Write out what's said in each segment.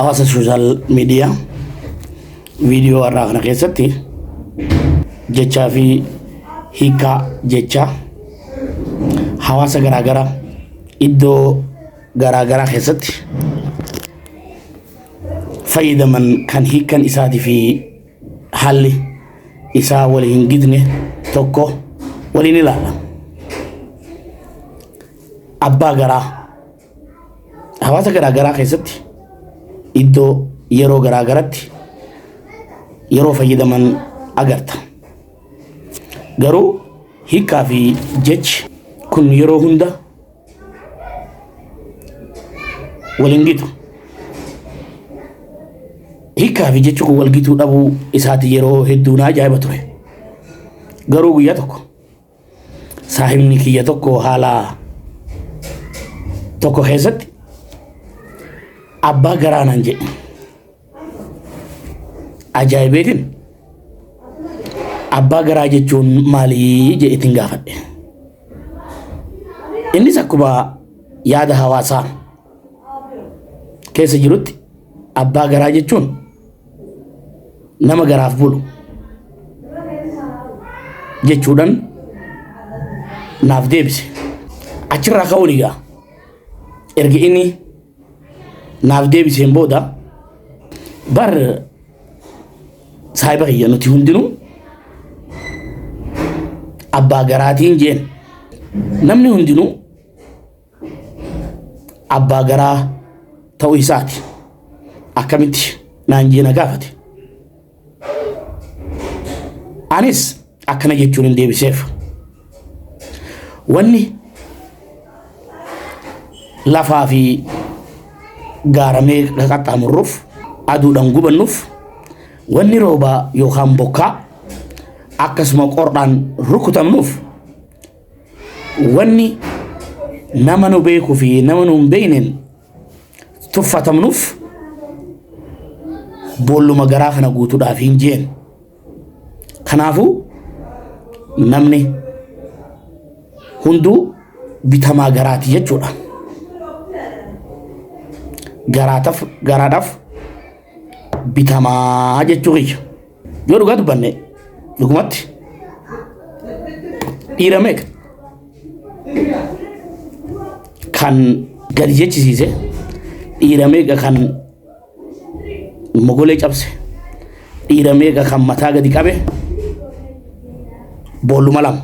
Hawaasa sooshaal miidiyaa viidiyoo har'aa kana keessatti jechaa fi hiikaa jechaa hawaasa garaagaraa iddoo garaagaraa keessatti fayyadaman kan hiikan isaatii fi haalli isaa wal hin gitne tokko waliin ilaalla. Abbaa garaa hawaasa garaa garaa keessatti iddoo yeroo garaa garatti yeroo fayyadaman agarta. Garuu hiikkaa fi jechi kun yeroo hunda wal hin gitu. Hiikkaa fi jechi kun wal gituu dhabuu isaati yeroo hedduu na ajaa'iba ture. Garuu guyyaa tokko saahibni kiyya tokko haala tokko keessatti abbaa garaa naan jedhe. Ajaa'ibeetiin abbaa garaa jechuun maalii jedheetiin gaafadhe. Innis akkuma yaada hawaasaa keessa jirutti abbaa garaa jechuun nama garaaf bulu jechuudhaan naaf deebise. Achirraa ka'uun egaa erga inni naaf deebiseen booda bar saahiba kiyya nuti hundinuu abbaa garaatiin jeen namni hundinuu abbaa garaa ta'uu isaati. Akkamitti naan jee na gaafate. Anis akkana jechuun hin deebiseef. Wanni lafaa fi gaaramee qaxxaamurruuf aduudhaan gubannuuf wanni roobaa yookaan bokkaa akkasuma qorraan rukutamnuuf Wanni nama nu beekuu fi nama nu hin beekneen tuffatamnuuf boolluma garaa kana guutuudhaaf hin jeen. Kanaafuu namni hunduu bitamaa garaati jechuudha. Garaataf garaadhaaf bitamaa jechuu kiyya. Yoo dhugaa dubbanne dhugumatti dhiira meeqa kan gadi jechisiise dhiira meeqa kan mogolee cabse dhiira meeqa kan mataa gadi qabe boolluma lama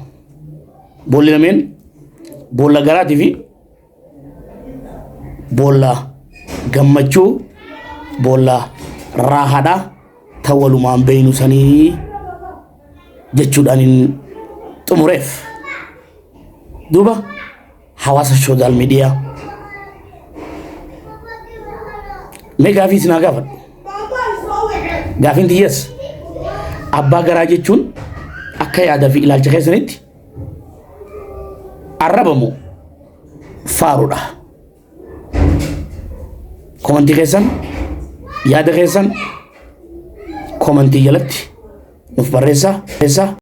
boolli lameen boolla garaatii fi boolla gammachuu boolla raahaadha ta walumaan beeynu sanii jechuudhaan hin xumureef. Duuba hawaasa sooshaal miidiyaa mee gaafii isin haa gaafadhu. Gaafiin tiyyas abbaa garaa jechuun akka yaada fi ilaalcha keessanitti arrabamu faaruudha. Komantii keessan yaada keessan komantii jalatti nuuf barreessaa.